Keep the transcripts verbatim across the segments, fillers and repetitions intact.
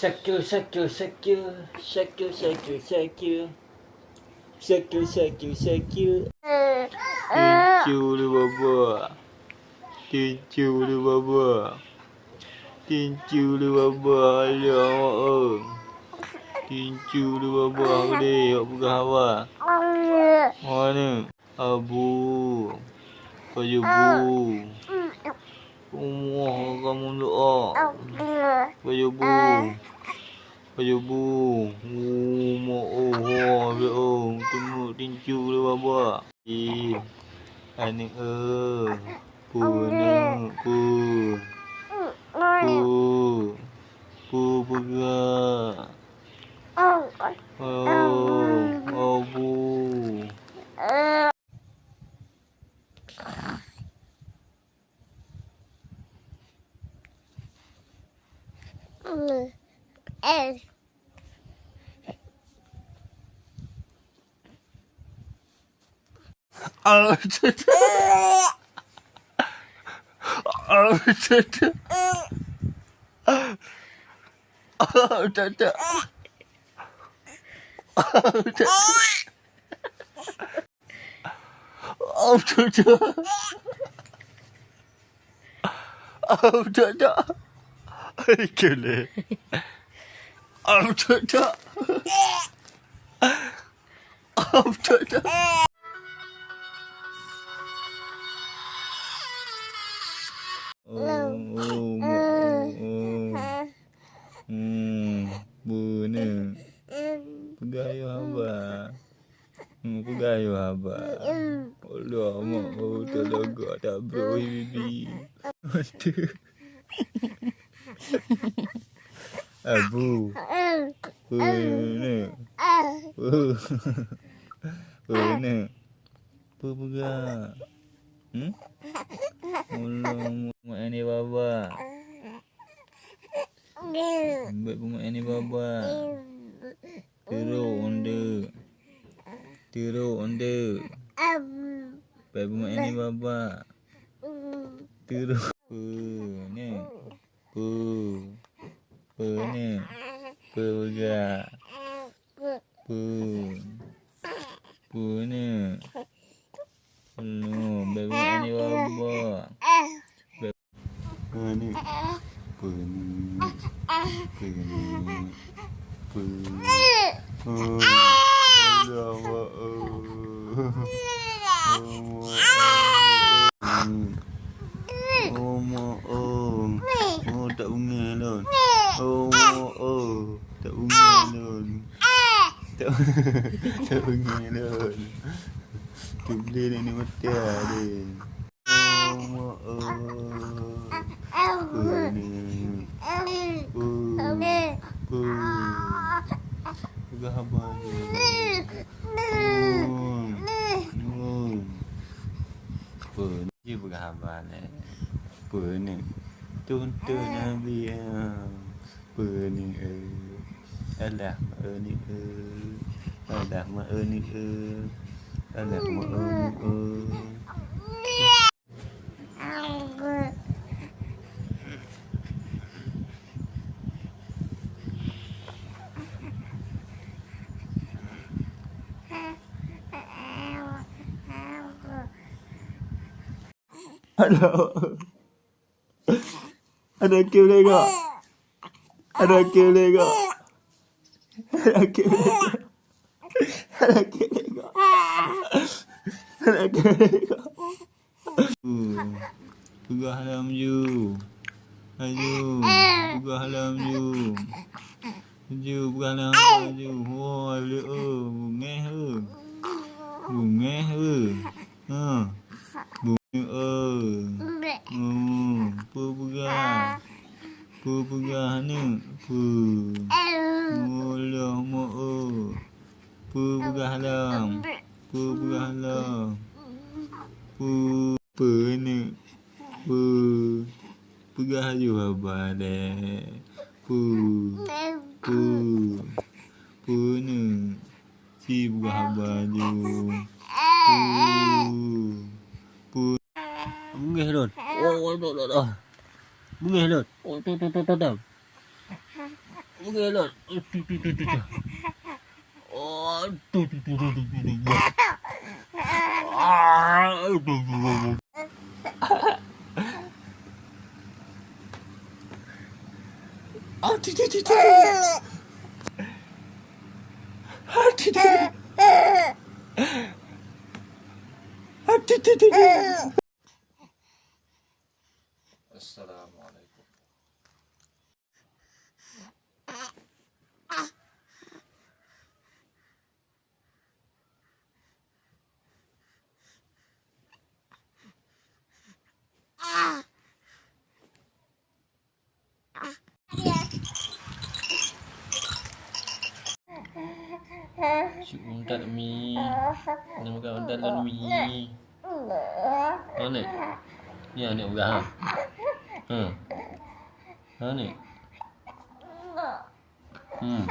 Sakil, sakil, sakil. Sakil, sakil, sakil. Sakil, sakil, sakil. Tincu le baba. Tincu le baba. Tincu le baba, alah, oh. Tincu le baba, udeh, awak peugah haba. Mana? Abu. Pajobu. Umoh kamu doa. Pajobu. Pajobu. Umoh, oh, oh, oh. Tunggu tincu le baba. Ih, aneuk, eh. Pu, neuk, pu. Pu. Pu peugah. Oh, oh, bu. Oh, oh, oh, oh. Hmm, bu ni. Peugah ayah haba. Hmm, peugah ayah haba. Allah, mak, oh, tolong gak tak bro, bibi. Abu. Bu ni. Bu. Bu ni. Peue peugah? Hmm? Ulôn meu'en baba. Bèk beumeu'en baba. Tiro onde. Tiro onde. Bèk beumeu'en baba. Tiro. Peue ni? Peue. Peue ni? Peue peugah? Peue. Peue ni? Peue. Bèk beumeu'en baba. Peue ni? Peue ni? Peue ni? Peue. Oh, Allah, oh. Oh, oh. Oh, ma, oh. Oh, tak beungèh lôn. Oh, ma, oh. Tak beungèh lôn. Tak, tak beungèh lôn. Teubleh nenek mata deh. Oh, ma, oh. Peue ni? Peue. Peue. Peugah haba ni. Peue. Peue. Ji peugah haba ni. Peue ni? Tuntut Nabi, ah. Peue ni, eh? Alah, ma, eh, ni, eh. Alah, ma, eh, ni, eh. Alah, ma, eh, ni, eh. Aduh. Ada keu lego. Ada keu lego. Ada keu lego. Ada keu lego. Ada keu lego. Peugah lom ju. Laju. Peugah lom ju. Laju, peugah lom ju. Woi, le, oh, bungeh, oh. Bungeh, oh. Ha. Bungeh, oh. Oh, peue peugah. Peue peugah ni. Peue. Oh, lom, oh. Peue peugah lom. Peue peugah lom. Peue, peue ni. Peue. Peugah laju haba deh. Peue. Peue. Peue ni. Si peugah haba laju. Peue. Peue. Beungeh lôn. Oh, oh, oh, oh, oh. Beungeh lôn. Oh, tu, tu, tu, tu, tu. Oke, Lord. Tu, tu, tu, tu, tu. Oh, tu, tu, tu, tu, tu, tu, tu. Ah, tu, tu, tu, tu. Ah, tu, tu, tu, tu. Ah, tu, tu. Ah, tu, tu, tu, tu. Assalamualaikum. Cuk untat mi. Nama kau untat dan mi? Ha, ni. Ni aneuk peugah, ha? Ha. Ha, ni. Hmm.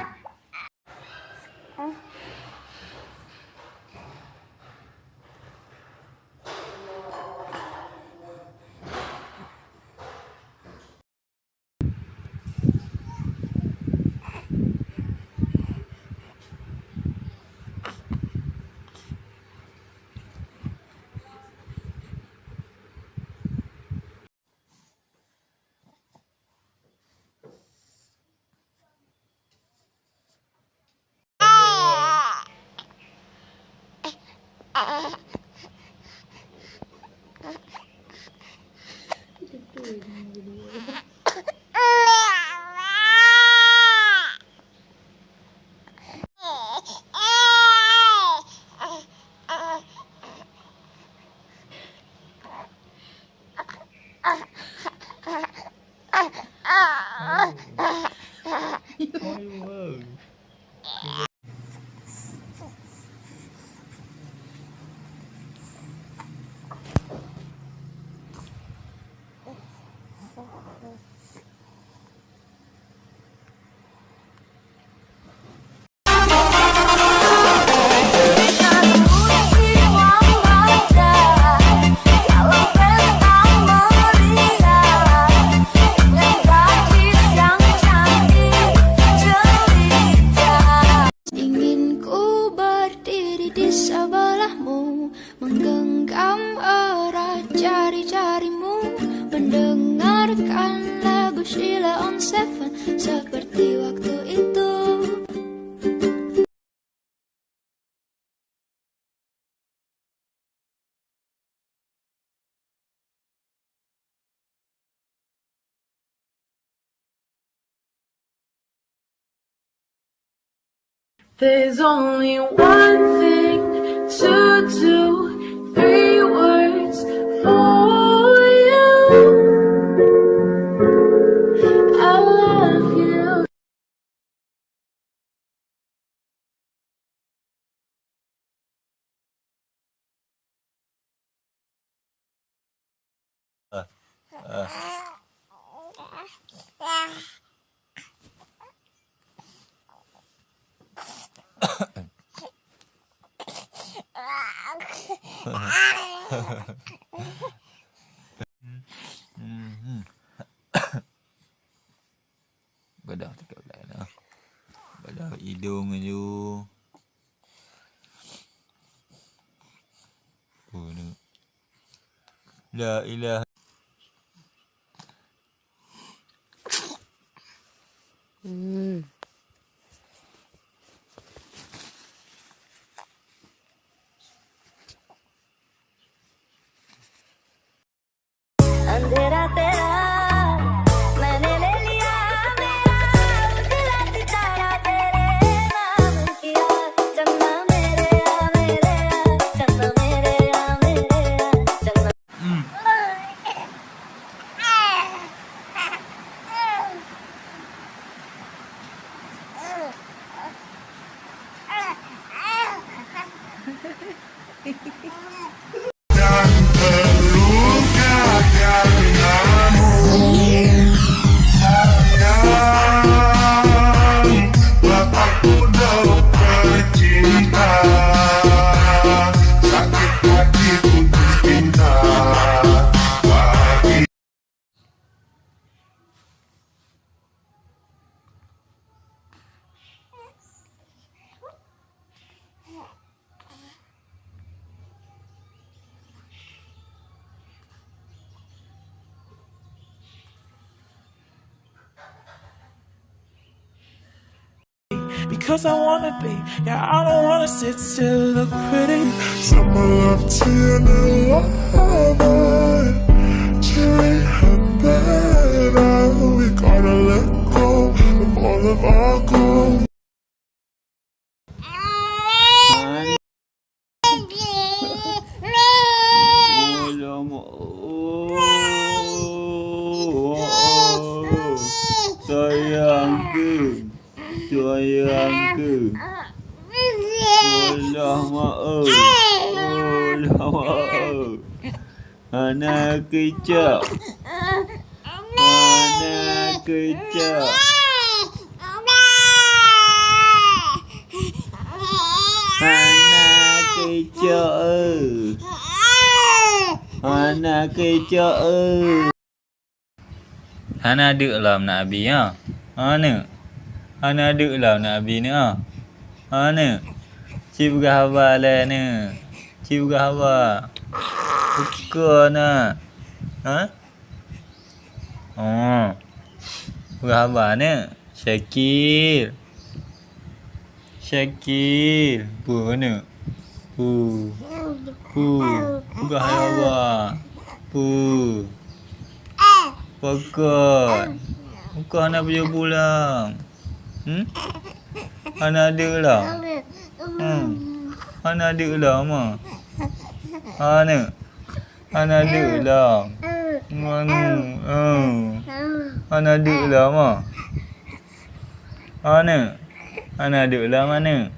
Ingin ku berdiri di sebelahmu, menggenggam erat jari-jarimu, mendengarkan lagu Sheila on Seven seperti waktu itu. There's only one thing to do, three words for you. I love you. Ah, ah. Mhm. Gadah tingkat laén ah. Gadah idong aju. Oh, ni. La ilaha. Hmm. अंधेरा तेरा, मैंने ले लिया मेरा, उजला सितारा तेरे नाम किया, चन्ना मेरेया, मेरेया, चन्ना मेरेया, मेरेया, चन्ना। Hmm. Because I wanna be, yeah, I don't wanna sit still, look pretty. Send my love to your new lover. Treat her better. We gotta let go of all of our goals. Alamak. Oh, oh, oh. Sayangku. Sayangku. Alamak. Alamak. Hana keucok. Hana keucok. Hana keucok, eh. Hana keucok, eh. Hana deuk lom na abi, ha? Ha, neuk. Hana deuk lom na abi, neuk, ha? Ha, neuk. Ci peugah haba lé, neuk. Ci peugah haba. Ukeue na. Ha? Oh. Peugah haba, neuk. Syakir. Syakir. Peue, neuk? Peue. Peue. Peugah haba. Peue. Pakon. Pakon hana bujur pulang. Hmm? Hana deuk lom. Hmm. Hana deuk lom, ma. Ha, neuk. Hana deuk lom. Manu, eh. Hana deuk lom, ah. Hana. Hana deuk lom, hana.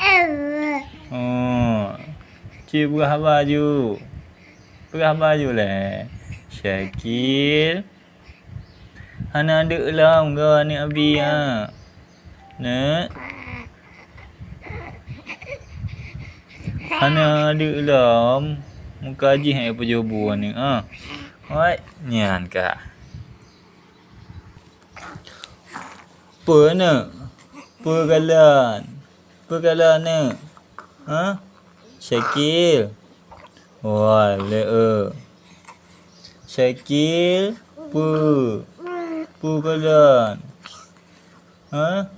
Oh. Ci peugah haba ju. Peugah haba ju lé. Syakir. Hana deuk lom, go aneuk abi, ha. Neuk. Hana deuk lom, muka jih hai peujobu aneuk, ha. Oi, nyan ka. Peue, neuk? Peue kalon? Peue kalon, neuk? Ha? Syakir. Wah, le, eh. Syakir, peue? Peue kalon? Ha?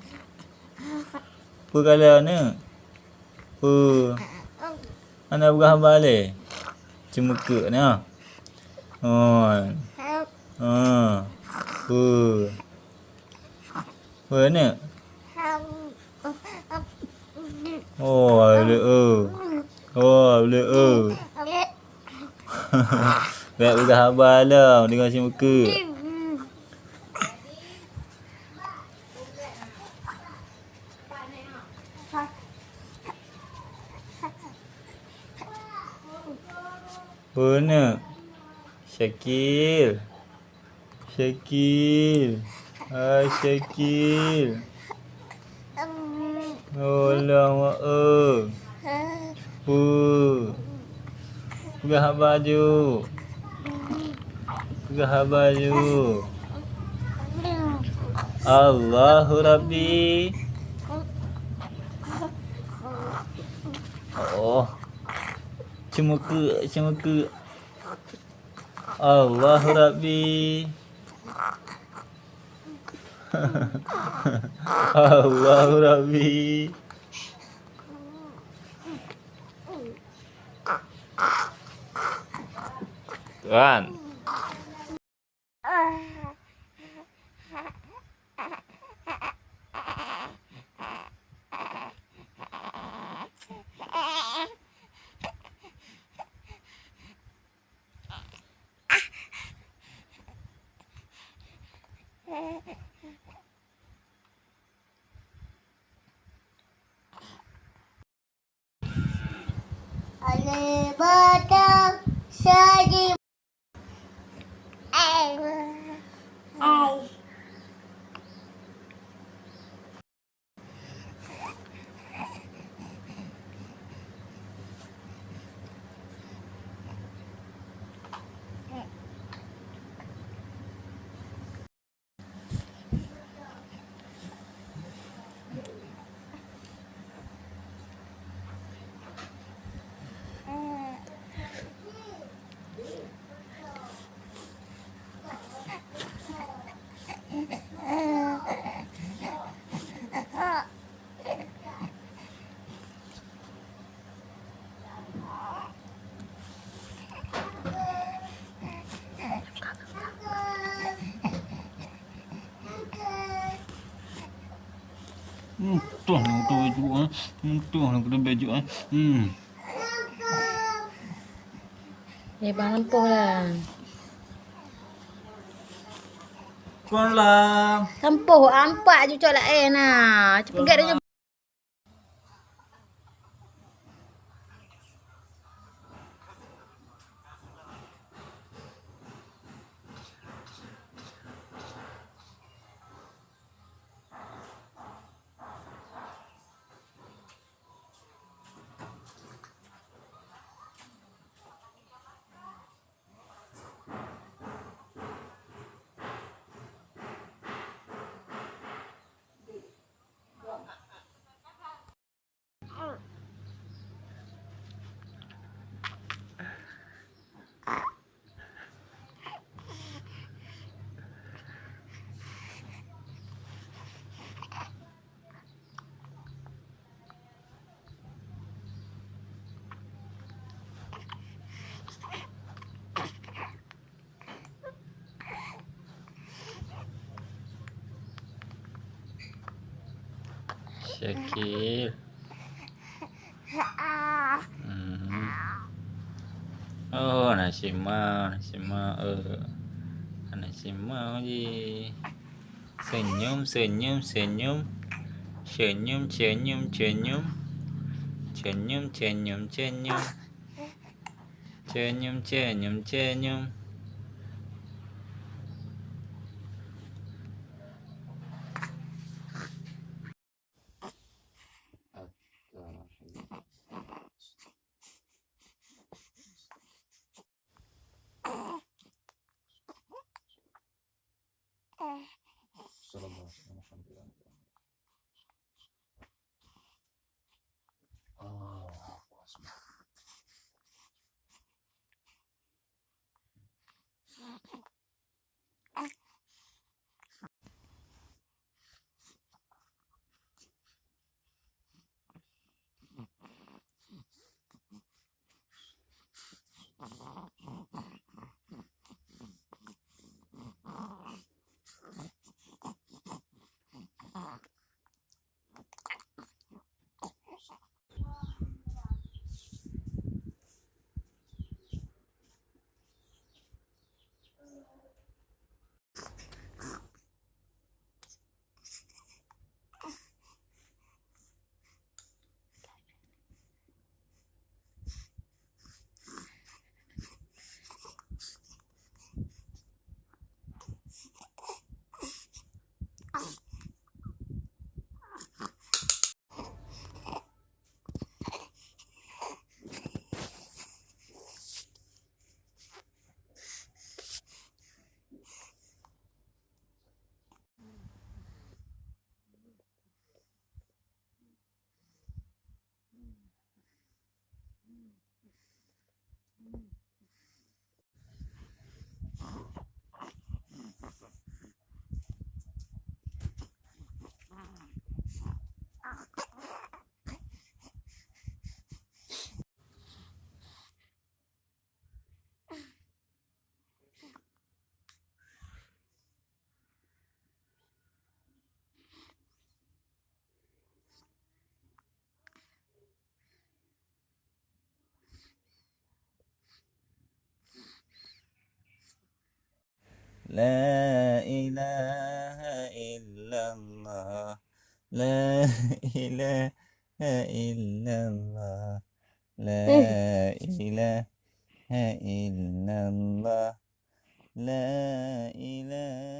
Peue kalon, neuk? Peue? Hana peugah haba lé. Ceumeukeuk na. Oh. Ha. Peue? Peue, neuk? Oh, le, eh. Oh, le, eh. Bèk peugah haba lom, deungoe ceumeukeuk. Peue, neuk? Syakir. Syakir. Hai, Syakir. Tolong, Mak, eh. Peue. Peugah haba ju. Peugah haba ju. Allahu Rabbi. Oh. Ceumeukeuk, ceumeukeuk. Allahu Rabbi. Allahu Rabbi. Kan? Tuh, tuh, tuh, eh. Tuh, tuh, tuh, eh. Hmm. Eh, bang, lampu lah. Kon lah. Lampu, ampak cucok laén nah. Cepegat aja. Syakil. Hmm. Oh, Nasima, Nasima, eh. Nasima ji. Senyum, senyum, senyum. Senyum, senyum, senyum. Senyum, senyum, senyum. Senyum, senyum, senyum. La ilaha illallah. La ilaha illallah. La ilaha illallah. La ilaha